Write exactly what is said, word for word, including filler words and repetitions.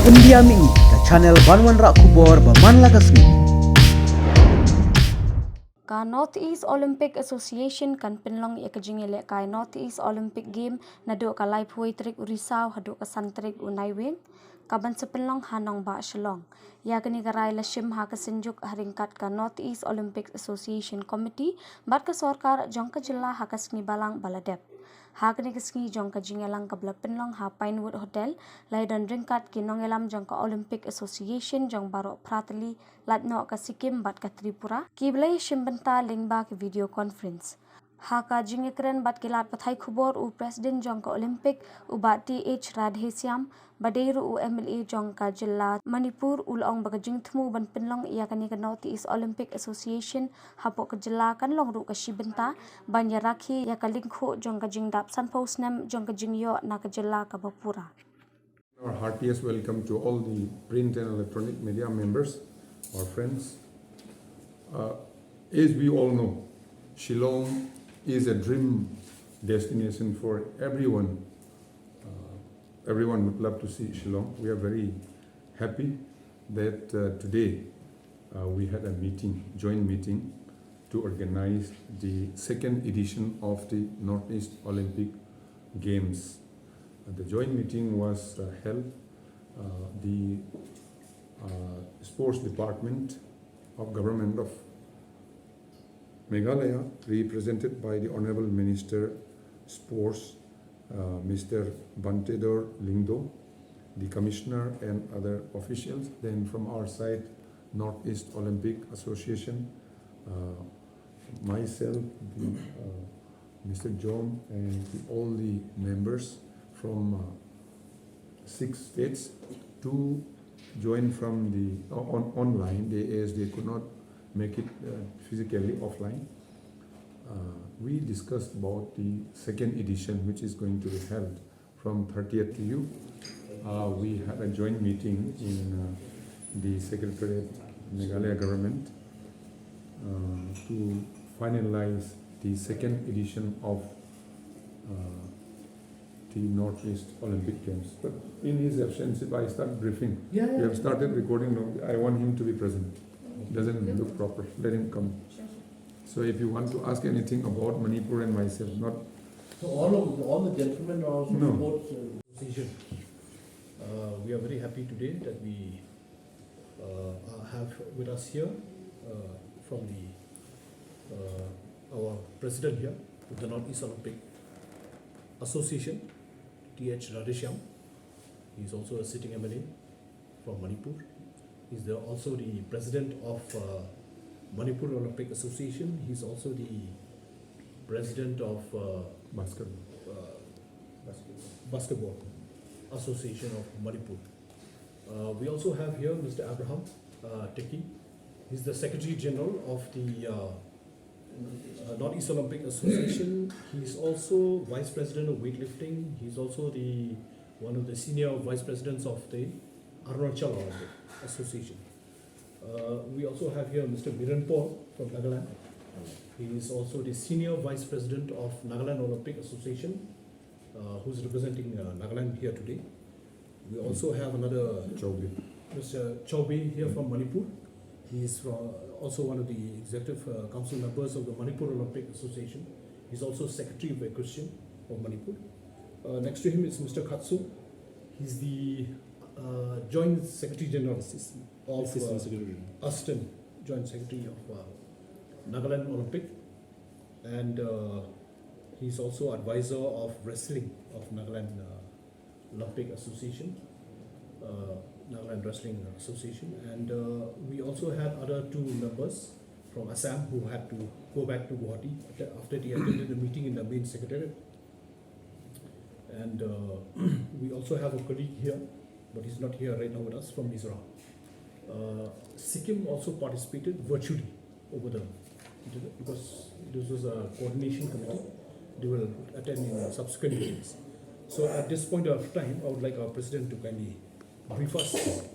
India Mini, ka channel ban wanrah khubor ba man la ka sngi. Ka North East Olympic Association kan pynlong ïa ka jingïalehkai North East Olympic Game naduh ka laiphew tarik u Risaw haduh ka san tarik u Naiwieng, ka ban sa pynlong ha nongbah Shillong. Ïa kane ka rai la shim ha ka synjuk ha ryngkat ka North East Olympic Association Committee bad ka sorkar jong ka jylla ha ka sngi Balang ba la dep. Ha kane ka sngi jong ka jingïalang kaba la pynlong ha Pinewood Hotel, la ïadon ryngkat ki nongïalam jong ka Olympic Association jong baroh phra tylli, lait noh ka Sikkim bad ka Tripura, kiba la ïashim bynta lyngba ka video conference. Ha ka jingïakren bad ki lad pathai khubor, u President jong ka Olympic, u Bah T H Radheshyam, ba dei ruh u M L A jong ka jylla Manipur, u la ong ba ka jingthmu ban pynlong ïa kane ka North East Olympic Association hapoh ka jylla kan long ruh ka shi bynta ban ïarakhe ïa ka lyngkhuh jong ka jingdap sanphew snem jong ka jingïoh na ka jylla kaba pura. Our heartiest welcome to all the print and electronic media members, our friends. Uh, as we all know, Shillong is a dream destination for everyone. Uh, everyone would love to see Shillong. We are very happy that, uh, today, uh, we had a meeting, joint meeting, to organize the second edition of the Northeast Olympic Games. Uh, the joint meeting was, uh, held. Uh, the, uh, Sports Department of Government of Meghalaya, represented by the Honorable Minister Sports, uh, Mister Bantedor Lyngdoh, the Commissioner and other officials. Then from our side, Northeast Olympic Association, uh, myself, the, uh, Mister John, and the, all the members from, uh, six states to join from the, uh, on, online, they, as they could not make it, uh, physically offline. Uh, we discussed about the second edition, which is going to be held from thirtieth to you. Uh, we had a joint meeting in, uh, the Secretariat, Meghalaya government, uh, to finalize the second edition of, uh, the Northeast Olympic Games. But in his absence, if I start briefing, yeah, yeah, we have started recording now. I want him to be present. Doesn't look proper. Let him come. So if you want to ask anything about Manipur and myself, not... So all of, all the gentlemen are also... No. Sports, uh, association. Uh, we are very happy today that we, uh, have with us here, uh, from the, uh, our president here with the Northeast Olympic Association, T H Radheshyam. He is also a sitting M L A from Manipur. He's the, also the president of, uh, Manipur Olympic Association. He's also the president of, uh, basketball, uh, Basketball Association of Manipur. Uh, we also have here Mister Abraham, uh, Teki. He's the Secretary General of the, uh, uh, Northeast Olympic Association. He's also Vice President of Weightlifting. He's also the, one of the senior vice presidents of the Arunachal Olympic Association. Uh, we also have here Mister Biren Paul from Nagaland. He is also the senior vice president of Nagaland Olympic Association, uh, who's representing, uh, Nagaland here today. We also have another Chaubey. Mister Chaubey here from Manipur. He is from, also one of the executive, uh, council members of the Manipur Olympic Association. He's also secretary of equestrian of Manipur. Uh, next to him is Mister Khatso. He's the, uh, Joint Secretary General of, Assistant uh, Secretary. ASTON, Joint Secretary of, uh, Nagaland Olympic. And, uh, he's also advisor of wrestling of Nagaland, uh, Olympic Association, uh, Nagaland Wrestling Association. And, uh, we also had other two members from Assam who had to go back to Guwahati after, after they attended the meeting in the main secretariat. And, uh, we also have a colleague here, but he's not here right now with us, from Mizoram. Uh, Sikkim also participated virtually over the internet because this was a coordination committee. They will attend in subsequent meetings. So at this point of time, I would like our president to kindly brief us